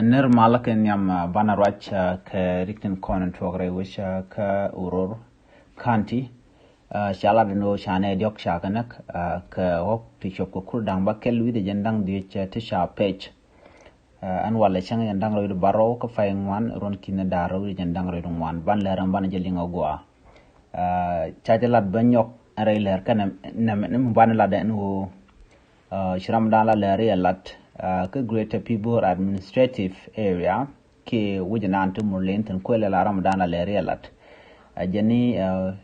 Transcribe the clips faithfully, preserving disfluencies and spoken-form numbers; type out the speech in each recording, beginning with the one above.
Nir malä kɛ nhiam banɛ ruac kɛ rik tin kɔn in tuɔk rɛy wec kä Uror County. Ca lat in ɣöö ca nɛy diɔk ca kɛ näk kɛ ɣɔk ti cop kɛ kur da̱ŋ bäkɛl wi̱cdɛ jiɛn da̱ŋ dhiec ti ca pec. Ɛn walɛ cäŋ jiɛn da̱ŋ rɛw wi̱cdɛ bärɔw kä pay ŋuan ruɔ̱n ki̱n da̱ŋ rɛw wi̱cdɛ jiɛn da̱ŋ rɛw wi̱cdɛ ŋuan. Ban lɛr ɛn banɛ jɛ liŋ a gɔaa. Ca jɛ lat bä nyɔk ɛn rɛy lɛr kɛnɛ nɛmɛ ni mi banɛ lat ɛn ɣöö ci ram dan la lɛr riɛ lat kä Greater Pibor Administrative Area kiɛ wi̱c naan ti Murlɛni thin kuël la ram dan la lɛr riɛ lat. Ɛ jɛn ni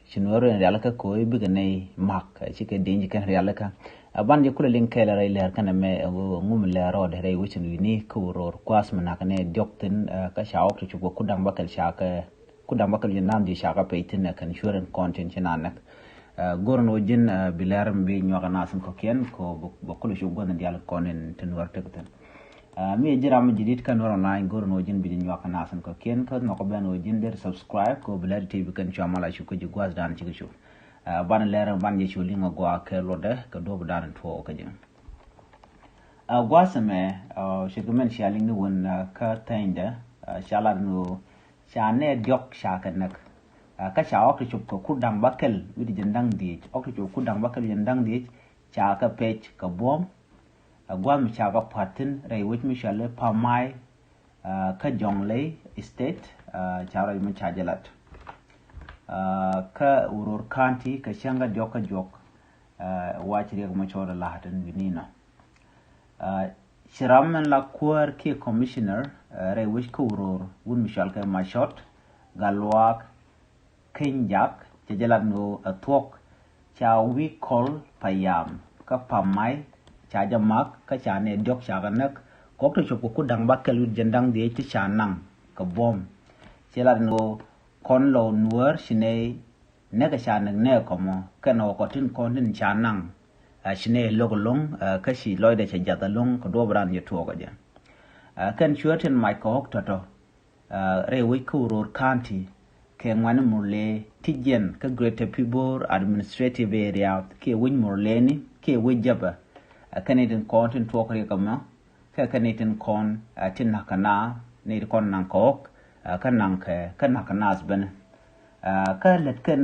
ci nuɔr riɛn rialikä ko̱ i̱ bikɛ nɛy mak ci kɛ di̱ny ci kɛn rialikä. Ɛ ban jɛ kulɛ liŋ kɛɛl rɛy lɛr kɛnɛ mɛ ɛ ŋum lɛr rɔɔdɛ rɛy wecin wi̱ni kä Uror gua̱a̱th mi nak nɛ diɔk thin kä ca ɣɔk ti cop kɛ kudaŋ bäkɛl ca kɛ kudaŋ bäkɛl jiɛn da̱ŋ dhiec ca kɛ pec thin ɛ kɛn cuɛr in kɔn tin ci naan näk. Go̱r ni wä ji̱n bi lɛr mi bi nyuak ɛ nath in kɔ̱kiɛn kɛ bä kulɛ cop gua̱th in diaal kɔn in tin wär tek thin. Mi ɛ ji̱ ram mi ji̱ di̱t kä nuɔr online go̱r ni wä ji̱n bi ji̱ nyuak ɛ nath in kɔ̱kiɛn kä nhɔk bɛn wä ji̱n der subscribe kɛ bi lɛr ti bi kɛn cua mal a cuk kä ji̱ gua̱th dan ci kɛ cop. Banɛ lɛr in ban jɛ cu liŋ a gɔaa kɛ luɔtdɛ kɛ duɔp dan in tuɔɔk kä ji̱. Gua̱a̱th ɛmɛ ci kɛ mɛn cia liŋ ni wän kä thɛnydɛ ca lat ni wä ca nɛy diɔk ca kɛ näk. Kä ca ɣɔk ti cop kɛ kudaŋ bäkɛl wi̱cdɛ jiɛn da̱ŋ dhiec ɣɔk ti cop kudaŋ bäkɛl wi̱cdɛ jiɛn da̱ŋ dhiec ca kɛ pec kɛ buɔ̱m. Ɛ gua̱a̱th mi ca kɛ pua̱t thin rɛy wec mi cɔal i̱ Pamay kä Jonglei State. Ca ruac mi ca jɛ lat kä Uror County kɛ cäŋ kä diɔk kä juɔk. Wac Riek Machar la̱a̱t in wi̱ni nɔ. Ci ram min la kuäär kiɛ commissioner rɛy wec kä Uror wun mi cɔal kɛ Macɔt Gatluak Keny Jak cɛ jɛ lat ni ɣöö ɛ thuɔ̱k ca wi̱i̱ kɔl payam kä Pamay ca jɛ mak kä ca nɛy diɔk ca kɛ näk kɛ ɣɔk ti cop kɛ kudaŋ bäkɛl wi̱cdɛ jiɛn da̱ŋ dhiec ti ca naŋ kɛ buɔ̱m. Cɛ lat ni ɣöö kɔn lɔ nuäär ci nɛy näk ɛ ca näk nɛɛkɔ mɔ kɛn ɣɔk kɔ tin kɔn tin ca naŋ. Ci nɛy lo̱k ɛlɔ̱ŋ kä ci lɔcdɛ cɛ jath ɛlɔ̱ŋ kɛ duɔ̱ɔ̱p ran jɛ tuɔɔk ɛ jɛ. Kɛn cuäär tin mac kɛ ɣɔk tɔ̱tɔ̱ rɛy wec kä Uror County kɛ ŋuani Murle ti jiɛn kä Greater Pibor Administrative Area kiɛ wec Murleni kiɛ wec Jɛbɛ. Kɛn i̱ tin kɔn tin tuɔɔk riɛk ɛmɔ kɛ kɛn i̱ tin kɔn tin na̱k kɛ naath ni ti kɔn naŋ kɛ ɣɔk kä naŋ kɛ kä na̱k kɛ naath ben. Kä lät kɛn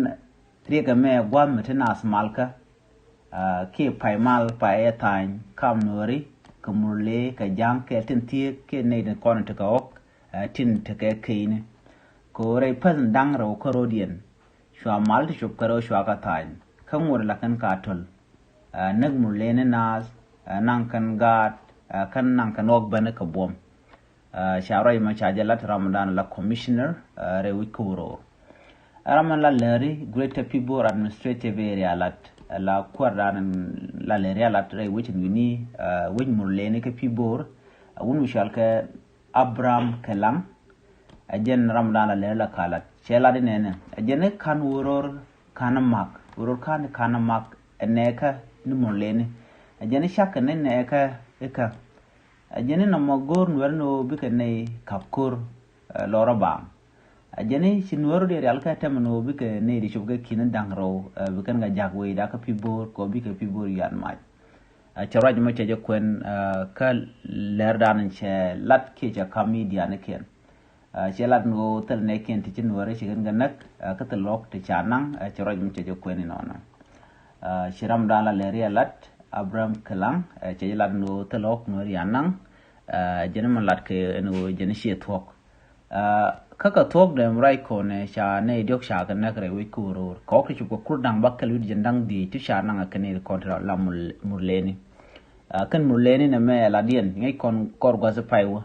riɛk ɛmɛ gua̱a̱th mi ti naath malkä kiɛ pay mal pay ɛ tha̱a̱ny kam nuɔ̱ɔ̱ri kɛ Murle kɛ Ja̱ŋ kɛ tin thieek kiɛ nɛy tin kɔn ti kɛ ɣɔk tin ti kɛ keyni. Kɛ ɣöö rɛy päth in da̱ŋ rɛw kä ro̱diɛn cua mal ti cop kɛ rɛw cua kɛ tha̱a̱ny kä ŋot la kɛn ka töl. Näk Murleni naath naŋ kɛn gaat kä naŋ kɛn ɣɔk bäni kɛ buɔ̱m. Ca ruac mɔ ca jɛ lat ram dan la commissioner rɛy wec kä Uror. Ram in la lääri Greater Pibor Administrative Area lat la kuäär dan la lääri a lat rɛy wec in wi̱ni wec Murleni kä Pibor. Wun mi cɔal kɛ Abraham Kelaŋ. Ɛ jɛn ram dan la lääri la ka lat cɛ lat inɛnɛ ɛ jɛn i̱ ka̱n Uror ka̱n mak Uror ka̱n ka̱n mak ɛ nɛɛkä ni Murleni. Ɛ jɛn i̱ cak kɛ ni nɛɛkä ikä. Ɛ jɛn i̱ nɔmɔ go̱o̱r nuɛr ni ɣöö bikɛ nɛy ka̱p ko̱r lɔrä baaŋ. Ɛ jɛn i̱ ci nuɛr di rial kɛ tɛmɛ ni ɣöö bikɛ nɛy di cop kɛ ki̱n da̱ŋ rɛw bikɛn kɛ ja̱k wecda kä Pibor kɛ ɣöö bikɛ Pibor yuan mac. Cɛ ruac mɔ cɛ jɛ kuɛn kä lɛr dan cɛ lat kiɛ cɛ ka̱m midianikiɛn. Cɛ lat ni ɣöö thil nɛɛkiɛn ti ci nuɛri ci kɛn kɛ näk kä thil ɣɔk ti ca naŋ. Cɛ ruac mɔ cɛ jɛ kuɛn inɔnɔ. Ci ram dan la lɛri a lat Abraham Kelaŋ cɛ jɛ lat ni ɣöö thil ɣɔk nuɛri a naŋ. Jɛn mɔ lat kɛ ni ɣöö jɛn ciɛ thuɔ̱k. Kä kɛ thuɔ̱k dɛm ruac kɔnɛ ca nɛy diɔk ca kɛ näk rɛy wec kä Uror kɛ ɣɔk ti cop kɛ kur da̱ŋ bäkɛl wi̱cdɛ jiɛn da̱ŋ dhiec ti ca naŋ a kɛn i̱ kɔn ti la Murleni. Kɛn Murleni nɛ mɛ ɛ ladiɛn ŋäc kɔn kɔr gua̱th i̱ pay wä.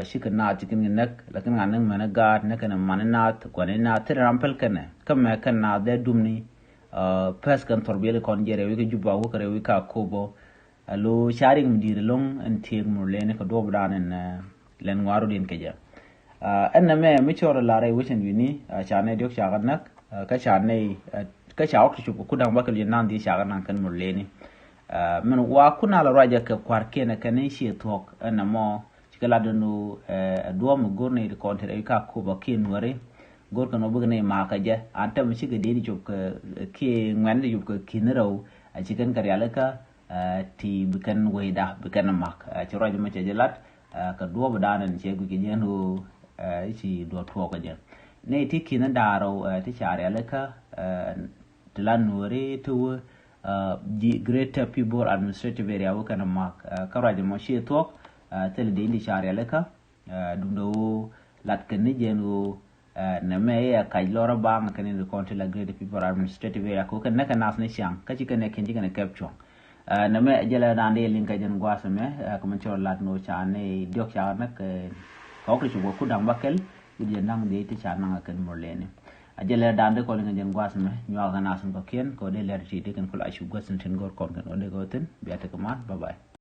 Cikɛ naath ci kɛn kɛ näk lakin ŋa̱n ni mɛn i̱ gaat näk kɛn i̱ man i̱ naath gua̱n i̱ naath thil ram päl kɛnɛ kä mɛ kɛn naath dee dumni. Pɛth kɛn thɔr biɛli kɔn jɛ rɛy wec kä Juba wä kɛ rɛy wec kä Akobo. Alo ca riɛk mi di̱i̱t ɛlɔ̱ŋ ɛn tiek Murleni kɛ duɔ̱ɔ̱p dan ɛn lɛn ŋuaru din kɛ jɛ. Ɛn nɛmɛ mi cɔɔr ɛ la rɛy wecɛn wi̱ni ca nɛy diɔk ca kɛ näk kä ca nɛy kä ca ɣɔk ti cop kɛ kudaŋ bäkɛl wi̱cdɛ jiɛn da̱ŋ dhiec ca kɛ naŋ kɛn Murleni. Min wa kun a la ruacɛ kɛ kua̱rkiɛn ɛ kɛn i̱ ciɛ thuɔ̱k ɛn nɛmɔ ci kɛ lat ɛn ɣöö ɛ duɔ̱ɔ̱p mi go̱r nɛy ti kɔn ti rɛy kä Akobo kiɛ nuɛri. Go̱r kɛn ɣöö bikɛ nɛy ma̱a̱kä jɛ an tɛmɛ cikɛ dee ti cop kɛ kiɛ ŋuɛ̈ni ti cop kɛ ki̱n rɛw. A ci kɛn kɛ rialikä ti bi kɛn wecda bi kɛn mak. Ci ruac mɔ cɛ jɛ lat Kɛ duɔɔp dan ɛn cɛ guic kɛ jɛn ɣöö i̱ ci duɔɔp tuɔɔk kɛ jɛn. Nɛy ti ki̱n da̱ŋ rɛw ti ca rialikä ti la nuɔri ti wä ji̱ Greater Pibor Administrative Area wä kɛn mak kä ruac ɛmɔ ci thuɔk. Thilɛ dee in ti ca rialikä duundɛ ɣöö lat kɛn ni jɛn ɣöö nɛmɛ i̱ ɛ kac lɔrä baŋ kɛn in ti kɔn ti la Greater Pibor Administrative Area kɛ wä kɛn nɛ kɛ nath ni ciaŋ kä ci kɛn ɛ kɛn ci kɛn ɛ kɛp cuɔ̱ŋ. Nɛmɛ jɛlɛ dan dee liŋ kɛ jɛn gua̱a̱th ɛmɛ kɛ mɛn cɔl lat ni ɣöö ca ni diɔk ca nɛ kɛ kɔk ti ci guɔ kut da̱ŋ bäkɛl wi̱c jɛn da̱ŋ dee ti ca naŋ kɛn mur leni. A jɛlɛ dan dee kɔn liŋ kɛ jɛn gua̱a̱th ɛmɛ nyuak kɛ nath ni kɔ̱kiɛn kɛ wä dee lɛr ti dee kɛn kula cu gua̱th ni tin go̱r kɔn kɛn wä dee kɛ wä thin bia tekɛ man. Bye bye.